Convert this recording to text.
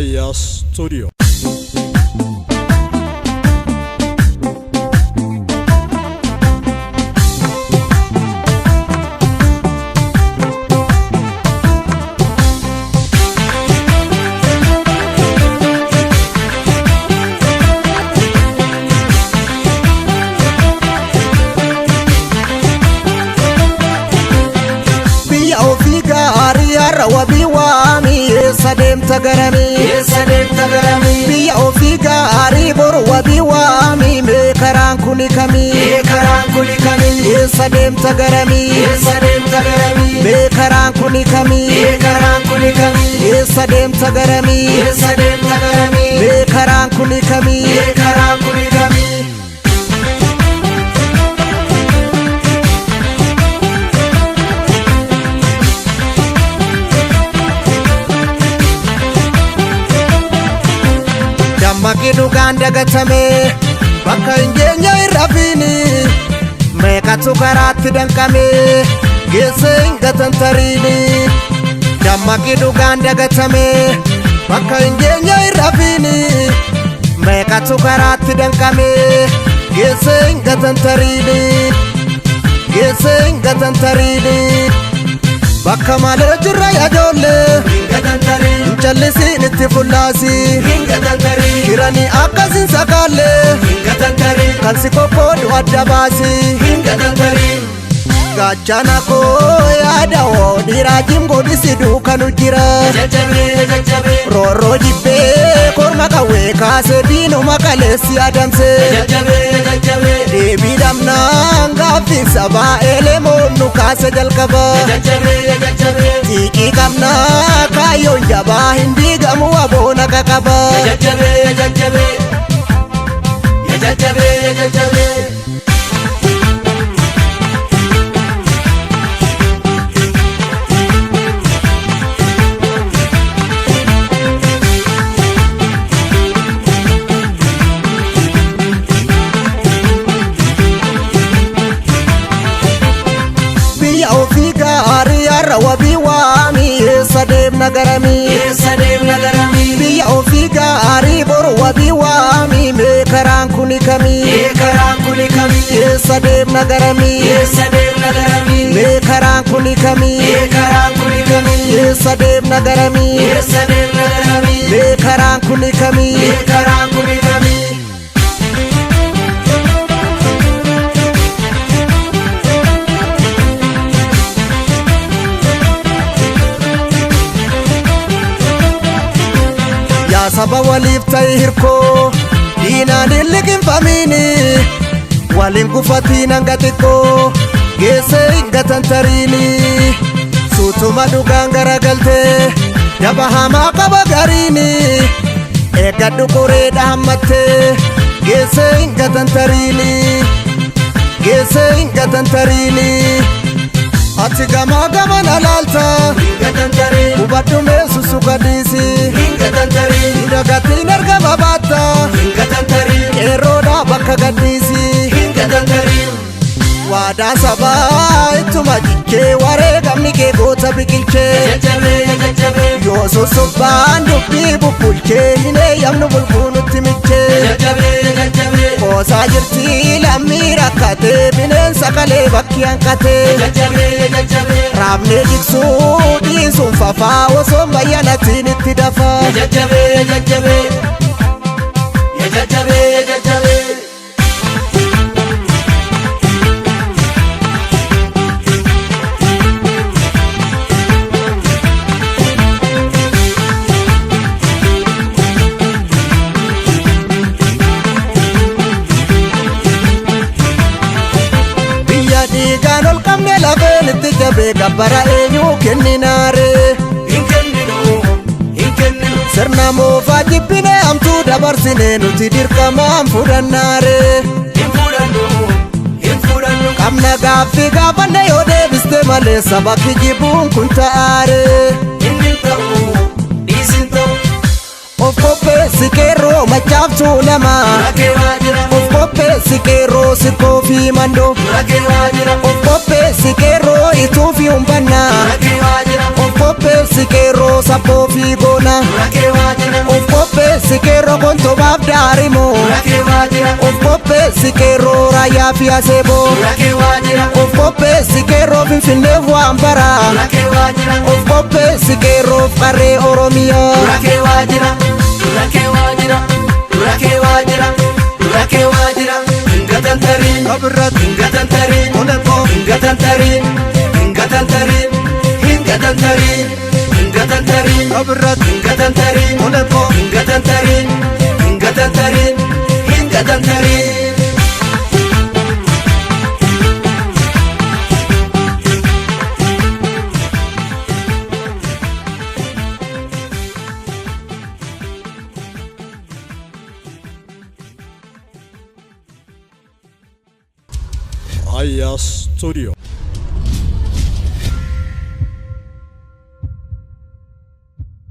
Raayyaa Studio. Biyya ofii gaarii har'a wabii waamii, eessa deemta garamii? Eessa deemta garamii? Biyya ofii gaarii boru wabii waamii, mee karaan kuni kamii? Mee karaan kuni kamii? Eessa deemta garamii? Eessa deemta garamii? Mee karaan kuni kamii? Mee karaan kuni kamii? Eessa deemta garamii? Eessa deemta garamii? Mee karaan kuni kamii? Mee karaan kuni kamii? Dammaqii, dhugaan dagatame bakka hin geenye hin rafiini. Meeqatu karaatti danqame, geesse hin gatantariini. Dammaqii, dhugaan dagatame bakka hin geenye hin rafiini. Meeqatu karaatti danqame, geesse hin gatantariini. Geesse hin gatantariini. Bakka malee jirra ijoollee. Hin gatantarii. Hin callisiin, itti fullaasi. Hin gatantarii. Kiranii akkasiin sakaallee. Hin gatantarii. Kan si qoqqoodu adda baasi. Hin gatantarii. Gaachana koo yaada hoo, dhiiraa jimgoodhisi duukanu jira. Jajjabee, jajjabee. Roorroo jibbee korma qawwee kaasee, diinuma kaleessi adamsee. Jajjabee, jajjabee. Deebii dhabnaan gaaffiin sabaa elemoon nu kaase jalqaba. Jajjabee, jajjabee. Xiiqii qabnaa, kaayyoon jabaa hin diigamu, aboona qaqaba. Jajjabee, jajjabee. Jajjabee, jajjabee. Biyya ofii gaarii har'a wabii waamii, eessa deemna garamii? Eessa deemna garamii? Biyya ofii gaarii boru wabii waamii, mee karaan kuni kamii? Mee karaan kuni kamii? Eessa deemna garamii? Eessa deemna garamii? Mee karaan kuni kamii? Mee karaan kuni kamii? Eessa deemna garamii? Eessa deemna garamii? Mee karaan kuni kamii? Mee karaan kuni kamii? Yaa saba, waliif ta'e hirkoo, diinaan hin liqinfamiini. Waliin gufatiin hanga xiqqoo geesse hin gatantariini. Suutuma dhugaan garagaltee, daba hamaa qaba gariini. Eeggadhu, qoreedha hammattee, geesse hin gatantariini. Geesse hin gatantariini. Ati gamaa gamana laalta. Hin gatantarii. Hubadhu, meessu sukadiisi. Hin gatantarii. Dagatiin argama baatta. Hin gatantarii. Qeerroodha bakka gadhiisi. Hin gatantarii. Waadaa sabaa ittuma jichee, wareegamni kee goota biqilchee. Jajjabee, jajjabee. Yoo sossobbaan dubbii bubbulchee, hin eeyyamnu bulbuu nutti michee. Jajjabee, jajjabee. Qoosaa jirti lammii rakkatee, bineensa kalee bakki hanqatee. Jajjabee, jajjabee. Raabnee jigsuu dhiisuun fafaa, osoo bayyanatiin itti dafaa. Jajjabee, jajjabee. Jajjabee, jajjabee. Biyya dhiigaan ol qabne, lafeen itti jabee, gabbara eenyuu kenninaare? Hin kenninu, hin kenninu. Sirna moofaa jibbine, hamtuu dabarsine, nuti dirqamaan fudhannaare? Hin fudhannu, hin fudhannu. Qabna gaaffii, gaafanne yoo deebiste malee, saba kijibuun kun ta'aare? Inni ta'u, dhiisin ta'u. Of qopheessi qeerroo machaaftuu lama. Rakee waa jira. Of qopheessi qeerroo, sikkoo fi mandoo. Rakee waa jira. Of qopheessi qeerroo, ituu fi humbannaa. Rakee waa jira. Of qopheessi qeerroo, sabboo fi goona. Rakee waa jira. Of qopheessi qeerroo raayyaa fi aseeboo. Dura kee waa jira. Of qopheessi qeerroo Finfinneef waan bara. Dura kee waa jira. Of qopheessi qeerroof qarree Oromiyaa. Dura kee waa jira. Dura kee waa jira. Dura kee waa jira. Dura kee waa jira. Hin gatantariin. Kabirratti Hin gatantariin. Olekoo. Hin gatantariin. Hin gatantariin. Hin gatantariin. Hin gatantariin. Kabirratti Hin gatantariin. Olekoo. Hin gatantariin. Hin gatantariin. Hin gatantariin. Aya Studio.